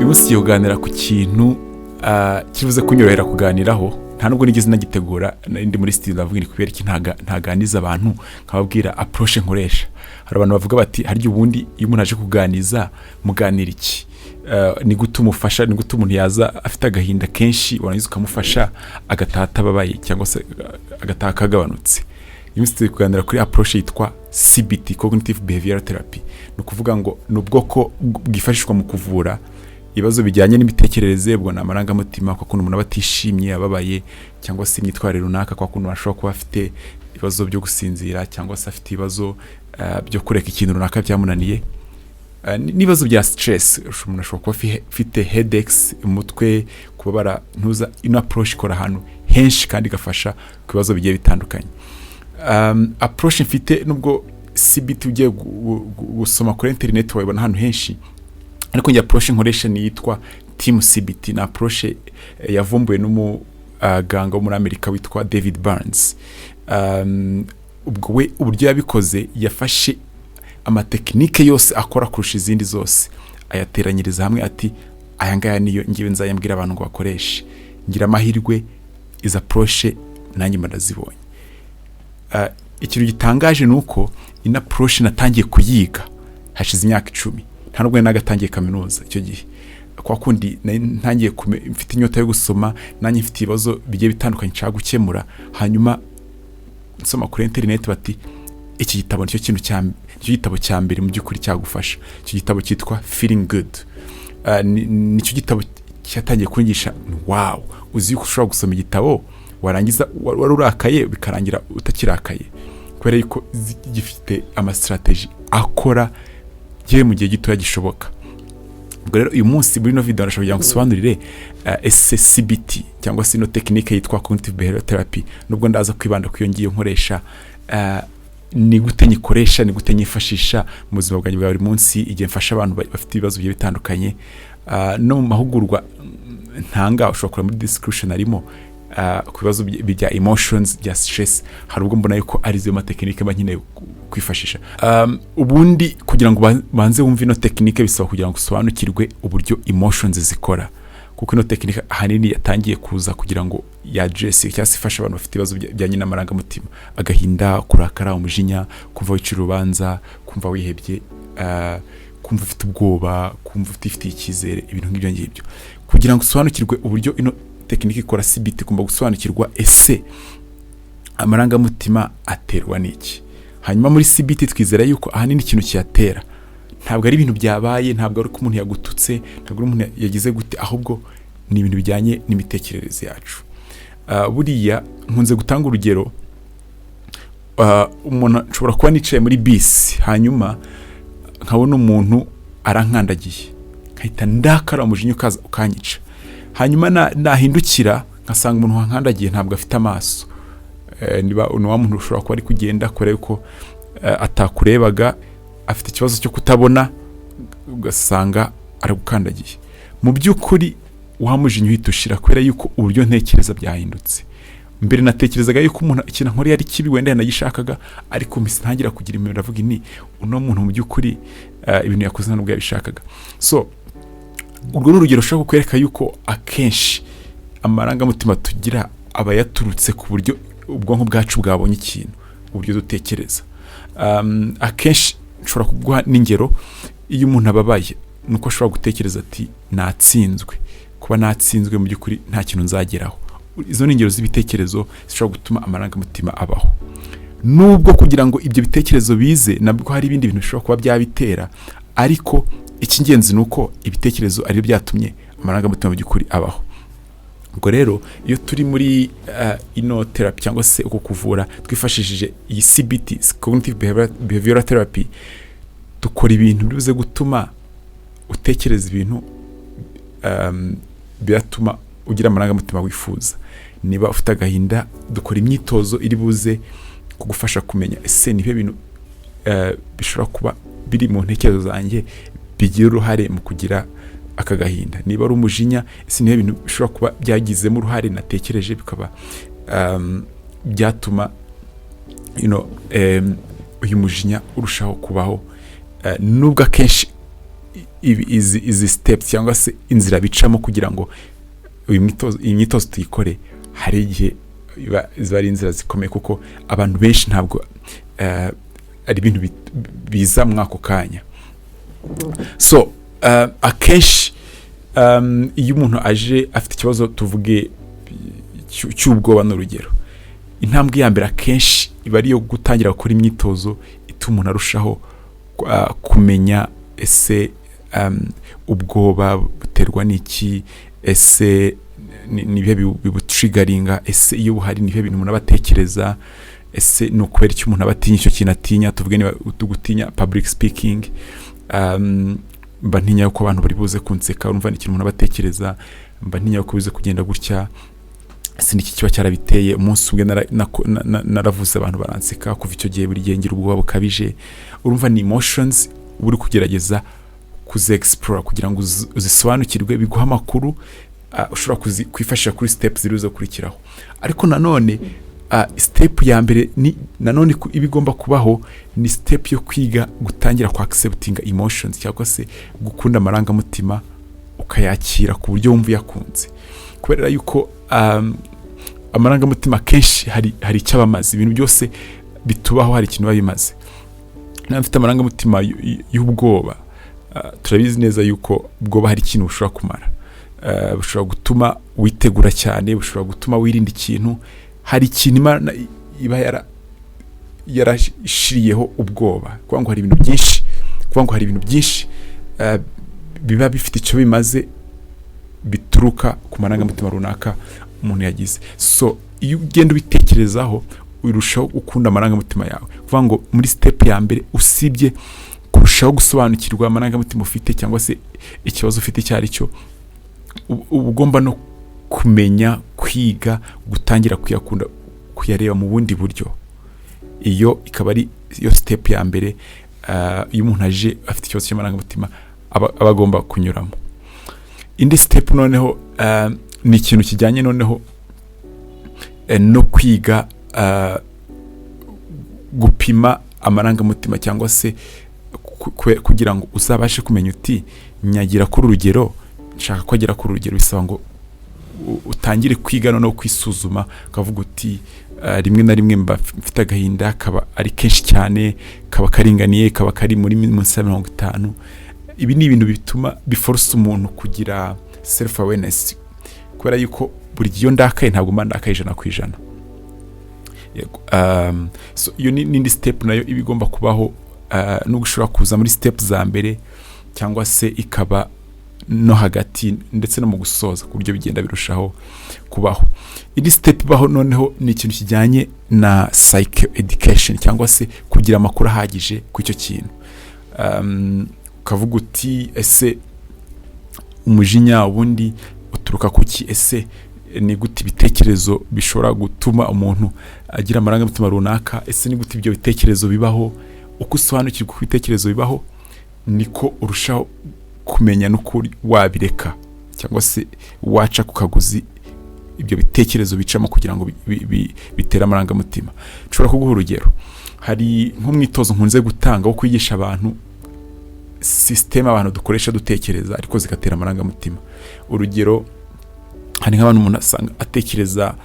Uyu munsi tugiye kuganira ku kintu kibuze kunyorohera kuganiraho. Nta nubwo nigeze nagitegura, nari ndi muri studio ndavuga: "Ni kubera iki ntaganiza abantu nkababwira approche nkoresha?" Hari abantu bavuga bati: "Harya ubundi iyo umuntu aje kuganiza muganira iki? Ni gute umufasha? Ni gute umuntu yaza afite agahinda kenshi, warangiza ukamufasha agataha atababaye cyangwa se agataha kagabanutse?" Uyu munsi turi kuganira kuri approche yitwa CBT, Cognitive Behavioral Therapy. Ni ukuvuga ngo ni ubwoko bwifashishwa mu kuvura ibibazo bijyanye n'imitekerereze. Ubwo ni amarangamutima, kwa kuntu umuntu aba atishimye, ababaye, cyangwa se imyitwarire runaka, kwa kuntu ashobora kuba afite ibibazo byo gusinzira, cyangwa se afite ibibazo byo kureka ikintu runaka byamunaniye, n'ibibazo bya stress. Umuntu ashobora kuba afite headaches, umutwe kubabara. Ntuza ino approach ikora ahantu henshi kandi igafasha ku bibazo bigiye bitandukanye. Approach mfite, nubwo CBT ugiye gusoma kuri internet wayibona ahantu henshi, ariko njye approach nkoresha ni yitwa Team CBT. Ni approach yavumbuwe n'umuganga wo muri Amerika witwa David Burns. Ubwo we uburyo yabikoze, yafashe amatekinike yose akora kurusha izindi zose, ayateranyiriza hamwe, ati: "Aya ngaya niyo ngiwe nzayambwira abantu ngo bakoreshe." Ngira amahirwe izi approche nanjye mba ndazibonye. Ikintu gitangaje ni uko ino approche natangiye kuyiga hashize imyaka 10. Nta nubwo nari nagatangiye kaminuza icyo gihe. Kwa kundi nari ntangiye mfite inyota yo gusoma, nanjye mfite ibibazo bigiye bitandukanye nshaka gukemura. Hanyuma nsoma kuri interineti bati: "Iki gitabo nicyo kintu cya nicyo gitabo cya mbere mu by'ukuri cyagufasha." Icyo gitabo cyitwa Feeling Good. Nicyo gitabo cyatangiye kunyigisha. Wow, uzi yuko ushobora gusoma igitabo, warangiza wari urakaye bikarangira utakirakaye, kubera yuko gifite ama strategy akora yewe mu gihe gitoya gishoboka. Ubwo rero uyu munsi muri ino video ndashobora kugira ngo usobanurire ese CBT cyangwa se ino tekinike yitwa Cognitive Behavioral Therapy, nubwo ndaza kwibanda ku iyo ngiyo nkoresha, ni gute nyikoresha, ni gute nyifashisha mu buzima bwanjye bwa buri munsi igihe mfasha abantu bafite ibibazo bigiye bitandukanye. No mu mahugurwa ntanga, ushobora kureba muri description harimo ku bibazo bya emotions, bya stress. Hari ubwo mbona yuko ari zo matekinike mba nkeneye kwifashisha. Ubundi kugira ngo banze wumve ino tekinike, bisaba kugira ngo usobanukirwe uburyo emotions zikora, kuko ino tekinike ahanini yatangiye kuza kugira ngo ya address cyangwa se ifashe abantu bafite ibibazo bijyanye n'amarangamutima: agahinda, kurakara, umujinya, kumva wicira urubanza, kumva wihebye, kumva ufite ubwoba, kumva utifitiye icyizere, ibintu nk'ibyo ngibyo. Kugira ngo usobanukirwe uburyo ino tekinike ikora, CBT, ugomba gusobanukirwa ese amarangamutima aterwa n'iki. Hanyuma muri CBT twizera yuko ahanini ikintu kiyatera ntabwo ari ibintu byabaye, ntabwo ari uko umuntu yagututse, ntabwo ari umuntu yagize gute, ahubwo ni ibintu bijyanye n'imitekerereze yacu. Buriya nkunze gutanga urugero. Umuntu nshobora kuba nicaye muri bisi, hanyuma nkabona umuntu arankandagiye, nkahita ndakara, umujinya ukaza ukanyica. Hanyuma nahindukira nkasanga umuntu wankandagiye ntabwo afite amaso. Niba ni wa muntu ushobora kuba ari kugenda kubera yuko atakurebaga, afite ikibazo cyo kutabona, ugasanga aragukandagiye. Mu by'ukuri wa mujinya uhita ushira, kubera yuko uburyo ntekereza byahindutse. Mbere natekerezaga yuko umuntu ikintu ankoreye ari kibi, wenda yanagishakaga, ariko mpise ntangira kugira imibiri, ndavuga ni uno muntu mu by'ukuri ibintu yakoze nta nubwo yabishakaga. So urwo ni urugero rushobora kukwereka yuko akenshi amarangamutima tugira aba yaturutse ku buryo ubwonko bwacu bwabonye ikintu, uburyo dutekereza. Akenshi nshobora kuguha n'ingero. Iyo umuntu ababaye, ni uko ashobora gutekereza ati: "Natsinzwe, kuba natsinzwe mu by'ukuri nta kintu nzageraho." Izo ni ingero z'ibitekerezo zishobora gutuma amarangamutima abaho, nubwo kugira ngo ibyo bitekerezo bize nabwo hari ibindi bintu bishobora kuba byabitera, ariko icy'ingenzi ni uko ibitekerezo aribyo byatumye amarangamutima mu by'ukuri abaho. Ubwo rero iyo turi muri ino therapy cyangwa se uko kuvura twifashishije iyi CBT, Cognitive Behavioral Therapy, dukora ibintu bibuze gutuma utekereza ibintu biratuma ugira amarangamutima wifuza. Niba ufite agahinda, dukora imyitozo iri buze kugufasha kumenya ese ni ibihe bintu bishobora kuba biri mu ntekerezo zanjye bigira uruhare mu kugira aka gahinda. Niba ari umujinya, ese ni ibihe bintu bishobora kuba byagizemo uruhare natekereje bikaba byatuma uyu mujinya urushaho kubaho? Nubwo akenshi Izi steps cyangwa se inzira bicamo kugira ngo iyi myitozo tuyikore, hari igihe ziba ari inzira zikomeye, kuko abantu benshi ntabwo ari ibintu biza muri ako kanya. So akenshi iyo umuntu aje afite ikibazo, tuvuge cy'ubwoba, ni urugero, intambwe ya mbere akenshi iba ari iyo gutangira gukora imyitozo ituma umuntu arushaho kumenya: ese ubwoba buterwa n'iki? Ese ni ibihe bibutriggeringa? Ese iyo buhari, ni ibihe bintu umuntu aba atekereza? Ese ni ukubera icyo umuntu aba atinya icyo kintu atinya? Tuvuge niba gutinya public speaking, mba ntinya ko abantu bari buze kunseka, urumva ni ikintu umuntu aba atekereza. Mba ntinya ko bize kugenda gutya. Ese niki kiba cyarabiteye? Umunsi umwe naravuze abantu baranseka, kuva icyo gihe buri gihe ngira ubwoba bukabije. Urumva ni emotions uba uri kugerageza kuzi-explore kugira ngo uzisobanukirwe, biguhe amakuru ushobora kwifashisha kuri step ziri buze gukurikiraho. Ariko nanone step ya mbere ni nanone iba igomba kubaho, ni step yo kwiga gutangira kwa accepting emotions, cyangwa se gukunda amarangamutima, ukayakira ku buryo wumva uyakunze, kubera yuko amarangamutima akenshi hari icyo aba amaze. Ibintu byose bitubaho hari ikintu biba bimaze. Niba mfite amarangamutima y'ubwoba, turabizi neza yuko ubwoba hari ikintu bushobora kumara. Bushobora gutuma witegura cyane, bushobora gutuma wirinda ikintu. Hari ikintu Imana iba yarashiriyeho ubwoba, kuvuga ngo hari ibintu byinshi, kuvuga ngo hari ibintu byinshi biba bifite icyo bimaze bituruka ku marangamutima runaka umuntu yagize. So iyo ugenda ubitekerezaho, urushaho gukunda amarangamutima yawe. Kuvuga ngo muri step ya mbere, usibye kurushaho gusobanukirwa amarangamutima ufite cyangwa se ikibazo ufite icyo ari cyo, uba ugomba no kumenya kwiga gutangira kuyakunda, kuyareba mu bundi buryo. Iyo ikaba ari yo step ya mbere iyo umuntu aje afite ikibazo cy'amarangamutima aba agomba kunyuramo. Indi step noneho ni ikintu kijyanye noneho no kwiga gupima amarangamutima, cyangwa se kugira ngo uzabashe kumenya uti: "Nyagira kuri urugero, nshaka ko agera kuri urugero." Bisaba ngo utangire kwiga noneho kwisuzuma, ukavuga uti: "Rimwe na rimwe mba mfite agahinda, kaba ari kenshi cyane, kaba karinganiye, kaba kari muri munsi ya 50." Ibi ni ibintu bituma biforce umuntu kugira self awareness, kubera yuko buri gihe iyo ndakaye ntabwo mba ndakaye 100%. Yego, so iyo ni n'indi step nayo iba igomba kubaho, nubwo ishobora kuza muri step za mbere cyangwa se ikaba no hagati ndetse no mu gusoza, ku buryo bigenda birushaho kubaho. Indi step ibaho noneho ni ikintu kijyanye na psycho education, cyangwa se kugira amakuru ahagije ku icyo kintu. Ukavuga uti: "Ese umujinya ubundi uturuka ku ki? Ese ni gute ibitekerezo bishobora gutuma umuntu agira amarangamutima runaka? Ese ni gute ibyo bitekerezo bibaho?" Uko usobanukirwa uko ibitekerezo bibaho, niko urushaho kumenya n'uko wabireka cyangwa se waca ku kagozi ibyo bitekerezo bicamo kugira ngo bitere amarangamutima. Nshobora kuguha urugero. Hari nk'umwitozo nkunze gutanga wo kwigisha abantu système abantu dukoresha dutekereza ariko zigatera amarangamutima. Urugero, hari nk'abantu umuntu asanga atekereza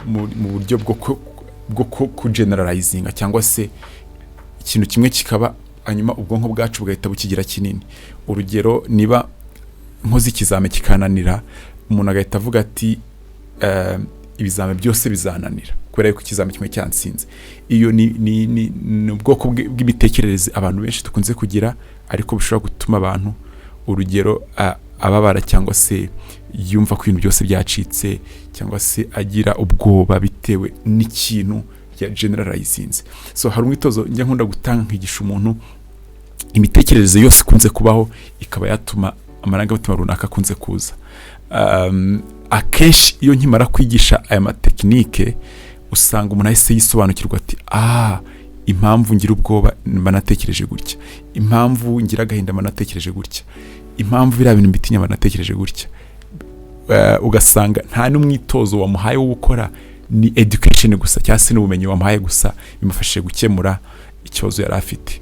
mu buryo bwo kugeneralizinga, cyangwa se ikintu kimwe kikaba, hanyuma ubwonko bwacu bugahita bukigira kinini. Urugero, niba nkoze ikizame kikananira, umuntu agahita avuga ati: "Ibizame byose bizananira kubera yuko ikizame kimwe cyansinze." Iyo ni ubwoko bw'imitekerereze abantu benshi dukunze kugira, ariko bushobora gutuma abantu, urugero, ababara cyangwa se yumva ko ibintu byose byacitse, cyangwa se agira ubwoba bitewe n'ikintu ya generalizinze. So hari umwitozo njya nkunda gutanga, nkigisha umuntu imitekerereze yose ikunze kubaho ikaba yatuma amarangamutima runaka akunze kuza. Akenshi iyo nkimara kwigisha aya matekinike, usanga umuntu ahise yisobanukirwa ati: "Ah, impamvu ngira ubwoba mba natekereje gutya, impamvu ngira agahinda mba natekereje gutya, impamvu biriya bintu mbitinya mba natekereje gutya." Ugasanga nta n'umwitozo wamuhaye wo gukora, ni education gusa cyangwa se n'ubumenyi wamuhaye gusa bimufashije gukemura ikibazo yari afite.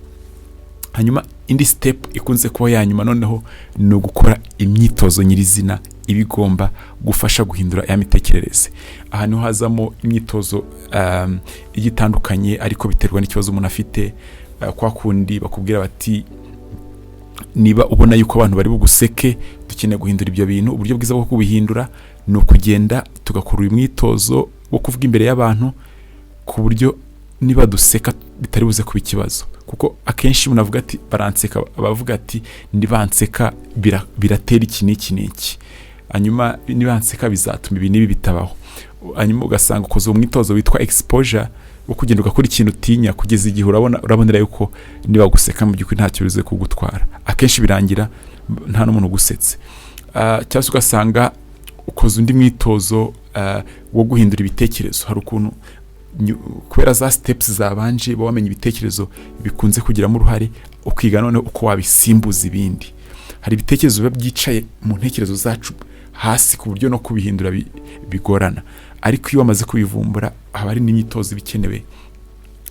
Hanyuma indi step ikunze kuba ya nyuma noneho ni ugukora imyitozo nyirizina iba igomba gufasha guhindura ya mitekerereze. Aha niho hazamo imyitozo igiye itandukanye, ariko biterwa n'ikibazo umuntu afite. Kwa kundi bakubwira bati: "Niba ubona yuko abantu bari buguseke, dukeneye guhindura ibyo bintu. Uburyo bwiza bwo kubihindura ni ukugenda tugakora uyu mwitozo wo kuvuga imbere y'abantu, ku buryo niba duseka bitari buze kuba ikibazo." Kuko akenshi umuntu avuga ati: "Baranseka," abavuga ati: "Nibanseka biratera iki n'iki n'iki, hanyuma nibanseka bizatuma ibi n'ibi bitabaho." Hanyuma ugasanga ukoze uwo mwitozo witwa exposure, wo kugenda ugakora ikintu utinya kugeza igihe urabonera yuko niba guseka mu by'ukuri ntacyo bize kugutwara. Akenshi birangira nta n'umuntu ugusetse. Cyangwa se ugasanga ukoze undi mwitozo wo guhindura ibitekerezo. Hari ukuntu kubera za steps zabanje uba wamenya ibitekerezo bikunze kugiramo uruhare, ukiga noneho uko wabisimbuza ibindi. Hari ibitekerezo biba byicaye mu ntekerezo zacu hasi, ku buryo no kubihindura bigorana, ariko iyo wamaze kubivumbura haba hari n'imyitozo iba ikenewe.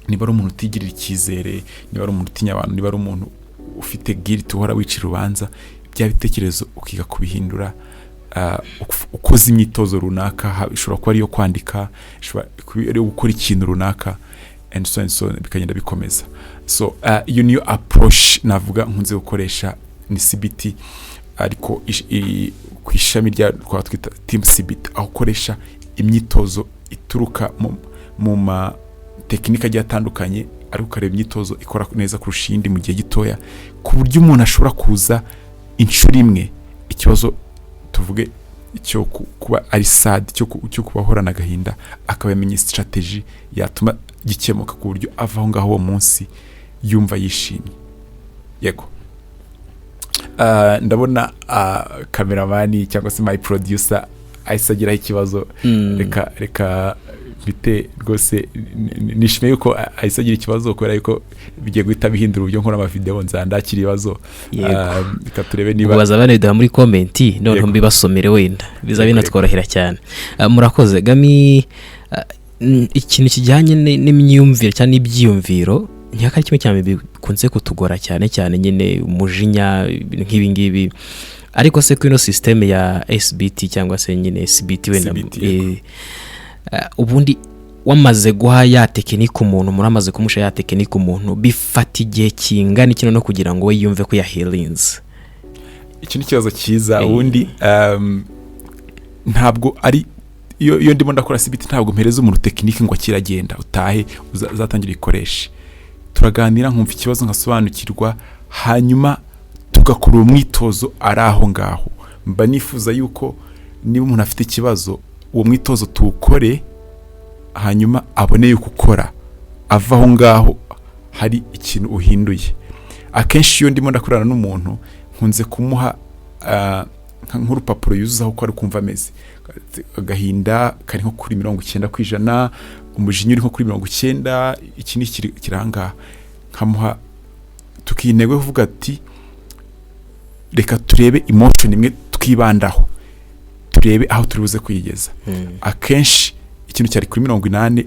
Niba ari umuntu utigirira icyizere, niba ari umuntu utinya abantu, niba ari umuntu ufite guilt, uhora wicira urubanza, bya bitekerezo ukiga kubihindura ukoze imyitozo runaka. Ishobora kuba ari iyo kwandika, ishobora kuba ari iyo gukora ikintu runaka, and so and so, bikagenda bikomeza. So iyo niyo approach navuga nkunze gukoresha, ni CBT, ariko ku ishami rya twaba twita team CBT, aho ukoresha imyitozo ituruka mu ma tekinike agiye atandukanye, ariko ukareba imyitozo ikora neza kurusha iyindi mu gihe gitoya, ku buryo umuntu ashobora kuza inshuro imwe, ikibazo tuvuge cyo kuba ari sad, cyo kuba ahorana agahinda, akaba yamenye strategy yatuma gikemuka, ku buryo ava aho ngaho uwo munsi yumva yishimye. Yego. Ndabona cameraman cyangwa se my producer ahise agiraho ikibazo. Reka mpite rwose nishimiye yuko ahise agira ikibazo, kubera yuko bigiye guhita bihindura uburyo nkora amavideo, nzandakira ibibazo. Reka turebe niba Ubaza bane muri comment noneho mbibasomere, wenda biza binatworohera cyane. Murakoze Gami. Ikintu kijyanye n'imyumvire cyangwa n'ibyiyumviro nkeka ari kimwe cyane bikunze kutugora cyane cyane nyine umujinya, ibintu nk'ibi ngibi. Ariko se kuri ino système ya SBT cyangwa se nyine CBT wenda, CBT, yego. Ubundi wamaze guha ya tekinike umuntu, umuntu amaze kumusha ya tekinike umuntu, bifata igihe kingana iki no kugira ngo we yumve ko yahealinze? Iki ni ikibazo cyiza. Ubundi ntabwo ari iyo ndimo ndakora CBT, ntabwo mpereza umuntu tekinike ngo kiragenda utahe uzatangira uyikoreshe. Turaganira, nkumva ikibazo, nkasobanukirwa, hanyuma tugakora uwo mwitozo ari aho ngaho. Mba nifuza yuko niba umuntu afite ikibazo, uwo mwitozo tuwukore, hanyuma abone yuko ukora ava aho ngaho hari ikintu uhinduye. Akenshi iyo ndimo ndakorana n'umuntu, nkunze kumuha nk'urupapuro yuzuzaho uko ari kumva ameze. Agahinda kari nko kuri 90%, umujinya uri nko kuri 90, iki ni kiri ahangaha. Nkamuha, tukiha intego yo kuvuga ati: "Reka turebe emotion imwe twibandaho, turebe aho turi buze kuyigeza." Akenshi ikintu cyari kuri 80,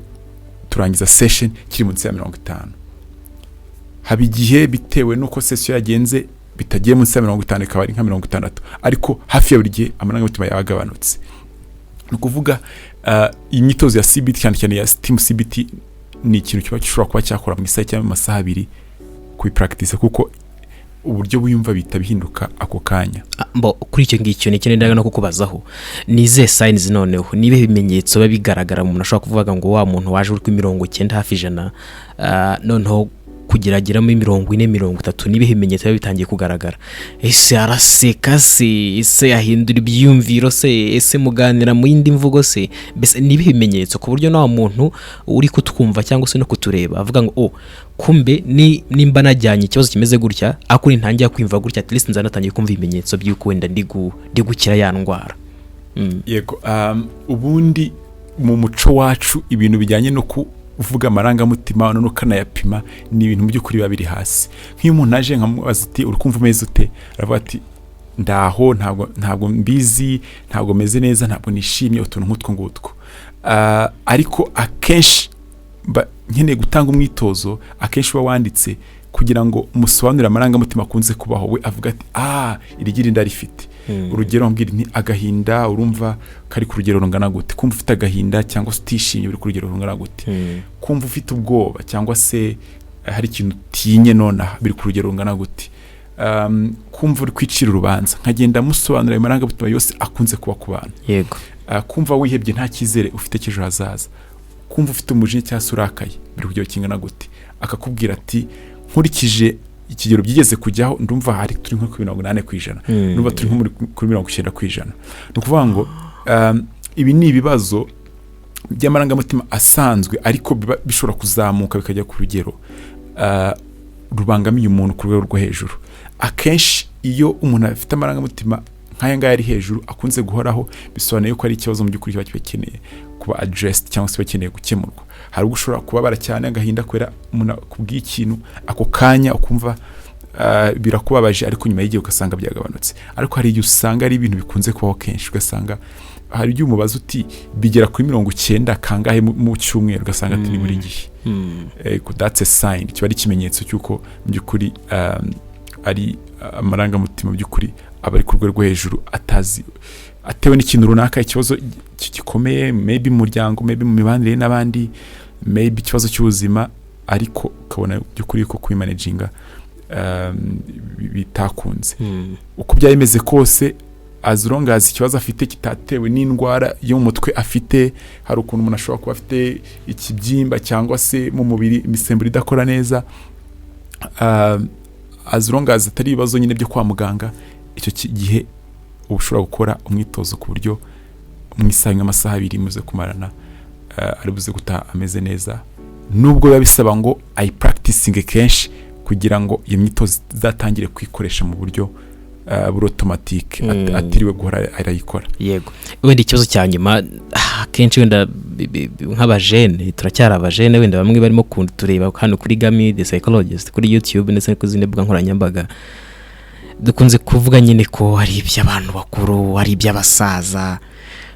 turangiza session kiri munsi ya 50. Haba igihe bitewe n'uko session yagenze bitagiye munsi ya 50, ikaba ari nka 60, ariko hafi ya buri gihe amarangamutima yaba agabanutse. Ni ukuvuga imyitozo ya CBT, cyane cyane ya team CBT, ni ikintu kiba gishobora kuba cyakora mu isaha cyangwa mu masaha 2 kubipractice, kuko uburyo wiyumva bihita bihinduka ako kanya. Mbo kuri icyo ngicyo ni ndaga no kukubazaho: ni izihe signs noneho, niba ibimenyetso biba bigaragara umuntu ashobora kuvuga ngo wa muntu waje uri kuri 90, hafi 100, noneho kugerageramo 40, 30, niba ibimenyetso biba bitangiye kugaragara? Ese araseka se? Ese yahindura ibyiyumviro se? Ese muganira mu yindi mvugo se? Mbese niba ibimenyetso ku buryo na wa muntu uri kutwumva cyangwa se no kutureba avuga ngo: "Oh, kumbe ni nimba najyanye ikibazo kimeze gutya, ariko nintangira kwiyumva gutya, at least nza natangiye kumva ibimenyetso by'uko wenda ndi gukira ya ndwara." Yego. Ubundi mu muco wacu ibintu bijyanye no kuvuga amarangamutima none ukanayapima ni ibintu mu by'ukuri biba biri hasi. Nk'iyo umuntu aje nkamubaza ati: "Uri kumva umeze ute?" Aravuga ati: "Ndaho, ntabwo mbizi, ntabwo meze neza, ntabwo nishimye," utuntu nk'utwo ngutwo. Ariko akenshi mba nkeneye gutanga umwitozo akenshi uba wanditse. Kugira ngo musobanurire amarangamutima akunze kubaho, we avuga ati: "Ah, iri gira ndarifite." Urugero, mbwira nti: "Agahinda urumva kari ku rugero rungana gute? Kumva ufite agahinda cyangwa se utishimye biri ku rugero rungana gute? Kumva ufite ubwoba cyangwa se hari ikintu utinye nonaha biri ku rugero rungana gute? Kumva uri kwicira urubanza?" Nkagenda musobanurira ayo marangamutima yose akunze kuba ku bantu. Kumva wihebye, nta cyizere ufite cy'ejo hazaza, kumva ufite umujinya cyangwa se urakaye, biri ku kigero kingana gute? Akakubwira ati: "Nkurikije ikigero byigeze kujyaho, ndumva hari turi nko kuri 80%, ndumva turi nko kuri 90%." Ni ukuvuga ngo ibi ni ibibazo by'amarangamutima asanzwe, ariko biba bishobora kuzamuka bikajya ku rugero rubangamiye umuntu ku rwego rwo hejuru. Akenshi iyo umuntu afite amarangamutima nk'aya ngaya ari hejuru, akunze guhoraho, bisobanuye ko ari ikibazo mu by'ukuri kiba gikeneye kuba addressed cyangwa se bakeneye gukemurwa. Hari ubwo ushobora kubabara cyane, agahinda, kubera umuntu akubwiye ikintu, ako kanya ukumva birakubabaje, ariko nyuma y'igihe ugasanga byagabanutse. Ariko hari igihe usanga ari ibintu bikunze kubaho kenshi, ugasanga hari igihe umubaza uti: "Bigera kuri 90 kangahe mu cyumweru?" Ugasanga ati: "Ni buri gihe." Ego, that's a sign, kiba ari ikimenyetso cy'uko mu by'ukuri ari amarangamutima mu by'ukuri aba ari ku rwego rwo hejuru, atazi atewe n'ikintu runaka, ikibazo gikomeye, maybe mu muryango, maybe mu mibanire n'abandi, maybe ikibazo cy'ubuzima, ariko ukabona mu by'ukuri ko kubimanaginga bitakunze. Uko byaba bimeze kose, as long as ikibazo afite kitatewe n'indwara yo mu mutwe afite, hari ukuntu umuntu ashobora kuba afite ikibyimba cyangwa se mu mubiri imisemburo idakora neza, as long as atari ibibazo nyine byo kwa muganga, icyo gihe uba ushobora gukora umwitozo ku buryo mu isaha imwe, amasaha 2 muze kumarana, ari buze gutaha ameze neza, nubwo biba bisaba ngo ayipracticinge kenshi kugira ngo iyo myitozo izatangire kwikoresha mu buryo buri automatique, atiriwe guhora arayikora. Yego, wenda ikibazo cya nyuma, akenshi wenda nk'abajene, turacyari abajene, wenda bamwe barimo kutureba hano kuri Gami the Psychologist kuri YouTube ndetse no ku zindi mbuga nkoranyambaga, dukunze kuvuga nyine ko hari iby'abantu bakuru, hari iby'abasaza.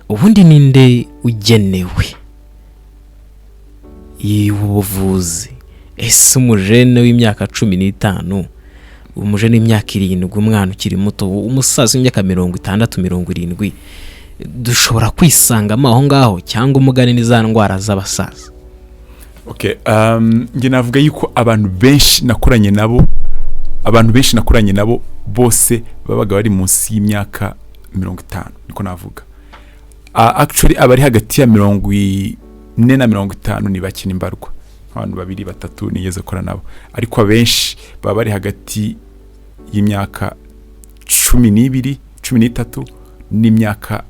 Ubundi ninde ugenewe ubu buvuzi? Ese umujene w'imyaka 15, umujene w'imyaka 7, umwana ukiri muto, umusaza w'imyaka 60, 70, dushobora kwisangamo aho ngaho, cyangwa umugani ni za ndwara z'abasaza? Okay, njye navuga yuko abantu benshi nakoranye nabo bose babaga bari munsi y'imyaka 50, niko navuga. Actually abari hagati ya 40 na 50 ni bake, imbarwa nk'abantu babiri, batatu nigeze gukora nabo, ariko abenshi baba bari hagati y'imyaka 12, 13 n'imyaka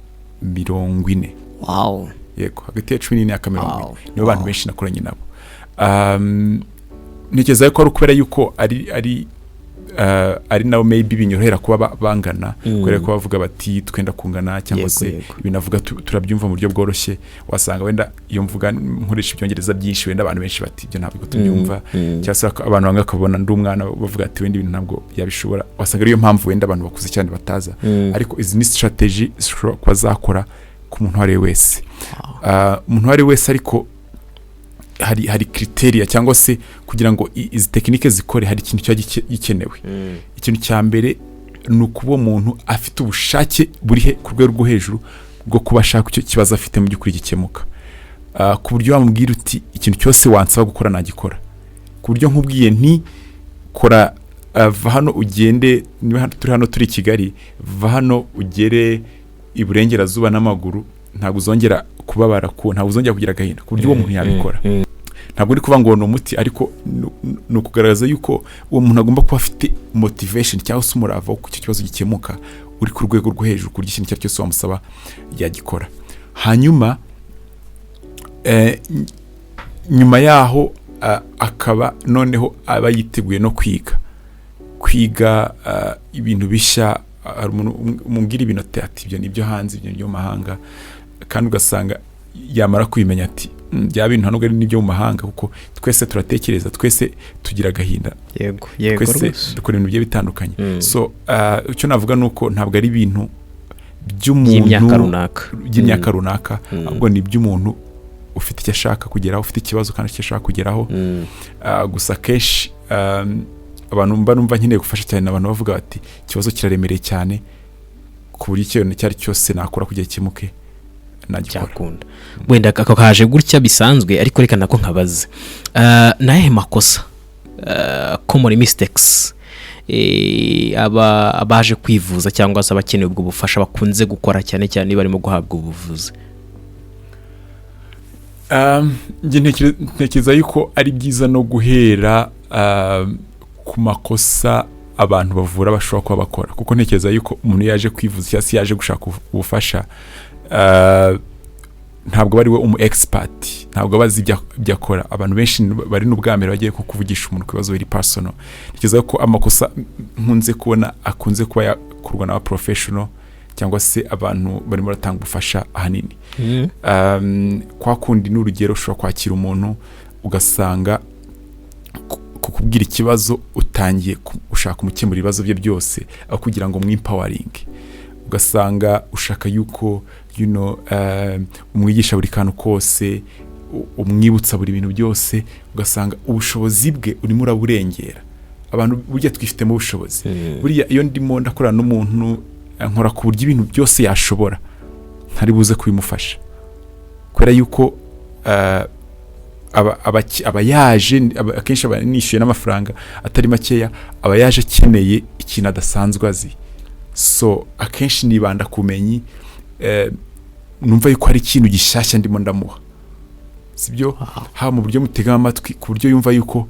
40. Yego, hagati ya 10 n'imyaka 40 nibo bantu benshi nakoranye nabo. Ntekereza ko ari ukubera yuko ari nabo maybe binyorohera kuba bangana, kubera ko bavuga bati: "Twenda kungana," cyangwa se ibintu avuga turabyumva mu buryo bworoshye. Wasanga wenda iyo mvuga nkoresha Ibyongereza byinshi, wenda abantu benshi bati: "Ibyo ntabwo tubyumva," cyangwa se abantu bamwe bakabona ndi umwana, bavuga ati: "Wenda ibintu ntabwo yabishobora." Wasanga ariyo mpamvu wenda abantu bakuze cyane bataza. Ariko izi ni strategy zishobora kuba zakora ku muntu uwo ari we wese. Umuntu uwo ari we wese, ariko hari criteria, cyangwa se kugira ngo izi tekinike zikore, hari ikintu kiba gikenewe. Ikintu cya mbere ni ukuba uwo muntu afite ubushake buri ku rwego rwo hejuru bwo kuba ashaka icyo kibazo afite mu by'ukuri gikemuka, ku buryo wamubwira uti: "Ikintu cyose wansaba gukora nagikora," ku buryo nkubwiye nti: "Kora, va hano ugende," niba turi hano, turi i Kigali, "va hano ugere iburengerazuba n'amaguru, ntabwo uzongera kubabara, ku ntabwo uzongera kugira agahinda," ku buryo uwo muntu yabikora. Ntabwo uri kuvuga ngo ni umuti, ariko ni ukugaragaza yuko uwo muntu agomba kuba afite motivation cyangwa se umurava wo ku icyo kibazo gikemuka uri ku rwego rwo hejuru, ku buryo ikintu icyo ari cyo cyose wamusaba yagikora. Hanyuma nyuma yaho akaba noneho aba yiteguye no kwiga ibintu bishya. Hari umuntu umubwira ibintu ati: "Ibyo ni ibyo hanze, ibyo ni ibyo mu mahanga," kandi ugasanga yamara kubimenya ati: "Bya bintu ntabwo ari n'ibyo mu mahanga," kuko twese turatekereza, twese tugira agahinda, yego yego twese dukora ibintu bigiye bitandukanye. So icyo navuga ni uko ntabwo ari ibintu by'umuntu by'imyaka runaka. By'imyaka runaka, ahubwo ni iby'umuntu ufite icyo ashaka kugeraho, ufite ikibazo kandi icyo ashaka kugeraho. Gusa kenshi Abantu mba numva nkeneye gufasha cyane ni abantu bavuga bati: "Ikibazo kiraremereye cyane, ku buryo ikintu icyo ari cyo cyose nakora kugira gikemuke nagikora." Cyakunda wenda ako kaje gutya bisanzwe, ariko reka nako nkabaze. Ni ayahe makosa, common mistakes, aba abaje kwivuza cyangwa se abakeneye ubwo bufasha bakunze gukora, cyane cyane iyo barimo guhabwa ubuvuzi? Njye ntekereza yuko ari byiza no guhera ku makosa abantu bavura bashobora kuba bakora, kuko ntekereza yuko umuntu yaje kwivuza cyangwa se yaje gushaka ubufasha, ntabwo aba ari we umu expert, ntabwo aba azi ibyo akora. Abantu benshi bari n'ubwa mbere bagiye nko kuvugisha umuntu ku bibazo biri personal. Ntekereza ko amakosa nkunze kubona akunze kuba yakorwa n'aba professional cyangwa se abantu barimo baratanga ubufasha ahanini. Kwa kundi ni urugero, ushobora kwakira umuntu ugasanga kukubwira ikibazo utangiye ushaka kumukemura ibibazo bye byose aho kugira ngo mwempoweringe. Ugasanga ushaka yuko umwigisha buri kantu kose, umwibutsa buri bintu byose, ugasanga ubushobozi bwe urimo uraburengera. Abantu burya twifitemo ubushobozi. Buriya iyo ndimo ndakorana n'umuntu, nkora ku buryo ibintu byose yashobora ntari buze kubimufasha, kubera yuko aba yaje, akenshi aba nishyuye n'amafaranga atari makeya, aba yaje akeneye ikintu adasanzwe azi. So akenshi nibanda ku bumenyi, numva yuko hari ikintu gishyashya ndimo ndamuha, sibyo? Haba mu buryo mutega amatwi, ku buryo yumva yuko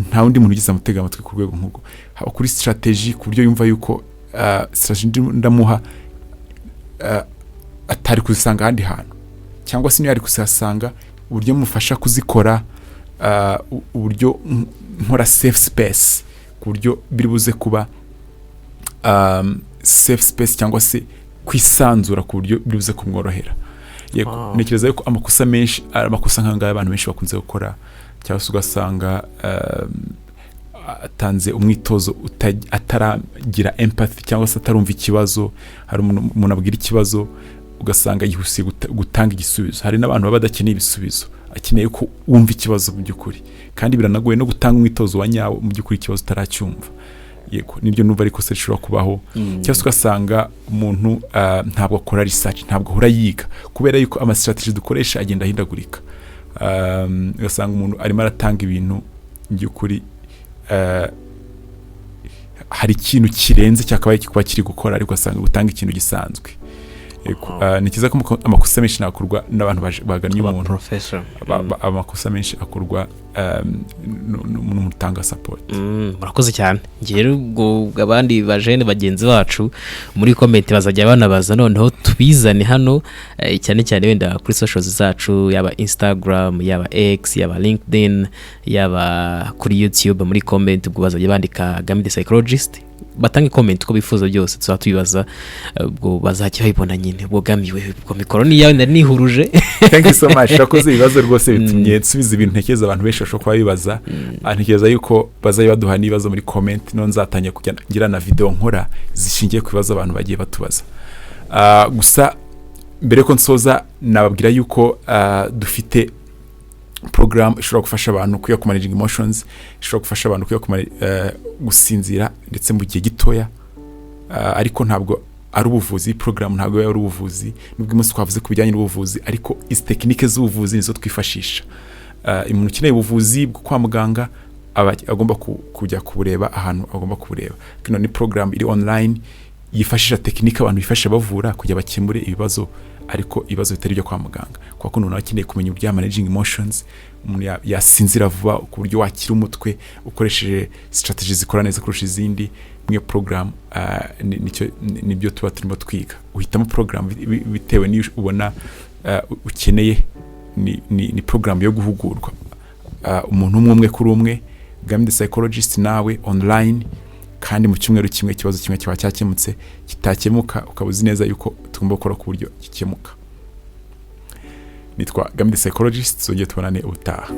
nta wundi muntu ugize amutega amatwi ku rwego nk'urwo, haba kuri strategy, ku buryo yumva yuko strategy ndimo ndamuha atari kuzisanga ahandi hantu, cyangwa se niyo yari kuzihasanga, uburyo mufasha kuzikora, uburyo nkora safe space, ku buryo biri buze kuba safe space cyangwa se kwisanzura, ku buryo biri buze kumworohera. Yego. Ntekereza yuko amakosa menshi ari amakosa nk'aya abantu benshi bakunze gukora, cyangwa se ugasanga atanze umwitozo ataragira empathy cyangwa se atarumva ikibazo. Hari umuntu abwira ikibazo, ugasanga yihuse gutanga igisubizo. Hari n'abantu baba badakeneye ibisubizo, akeneye ko wumva ikibazo mu by'ukuri, kandi biranagoye no gutanga umwitozo wa nyawo mu by'ukuri ikibazo utaracyumva. Yego, nibyo numva ariko se rishobora kubaho. Cyangwa se ugasanga umuntu ntabwo akora research, ntabwo ahora yiga, kubera yuko ama strategy dukoresha agenda ahindagurika. Ugasanga umuntu arimo aratanga ibintu mu by'ukuri hari ikintu kirenze cyakabaye kuba kiri gukora, ariko ugasanga gutanga ikintu gisanzwe. Yego, ni cyiza ko amakosa menshi nakorwa n'abantu bagannye Aba umuntu. Professor. Amakosa menshi akorwa n'umuntu utanga support. Murakoze cyane. Ngewe rero ubwo abandi bajene bagenzi bacu muri comment bazajya banabaza, noneho tubizane hano, cyane cyane wenda kuri socials zacu, yaba Instagram, yaba X, yaba LinkedIn, yaba kuri YouTube, muri comment ubwo bazajya bandika Gami the Psychologist, batange comment uko bifuza byose, tuzaba tubibaza, ubwo bazajya babibona nyine. Ubwo Gami we, ubwo mikoro ni iyawe, nari nihuruje. Thank you so much, urakoze. Ibibazo rwose bitumye nsubiza ibintu ntekereza abantu benshi bashobora kuba bibaza. Ntekereza yuko bazajya baduha n'ibibazo muri comment, none nzatangira kujya ngira na video nkora zishingiye ku bibazo abantu bagiye batubaza. Gusa mbere ko nsoza, nababwira yuko dufite program ishobora gufasha abantu kwiga ku managing emotions, ishobora gufasha abantu kwiga gusinzira ndetse mu gihe gitoya. Ariko ntabwo ari ubuvuzi, program ntabwo ari ubuvuzi, nubwo umunsi twavuze ku bijyanye n'ubuvuzi, ariko izi tekinike z'ubuvuzi nizo twifashisha. Umuntu ukeneye ubuvuzi bwo kwa muganga aba agomba kujya kubureba ahantu agomba kubureba. Kino ni program iri online yifashisha tekinike abantu bifashisha bavura kugira bakemure ibibazo, ariko ibibazo bitari ibyo kwa muganga, kuko umuntu aba akeneye kumenya uburyo ya managing emotions, umuntu yasinzira vuba, ku buryo wakira umutwe ukoresheje strategy zikora neza kurusha izindi. Muri iyo program nibyo tuba turimo twiga. Uhitamo program bitewe n'iyo ubona ukeneye. Ni program yo guhugurwa umuntu umwe umwe kuri umwe, Gami the Psychologist nawe online, kandi mu cyumweru kimwe ikibazo kimwe kiba cyakemutse. Kitakemuka, ukaba uzi neza yuko tugomba gukora ku buryo gikemuka. Nitwa Gami the Psychologist, tuzongere tubonane ubutaha.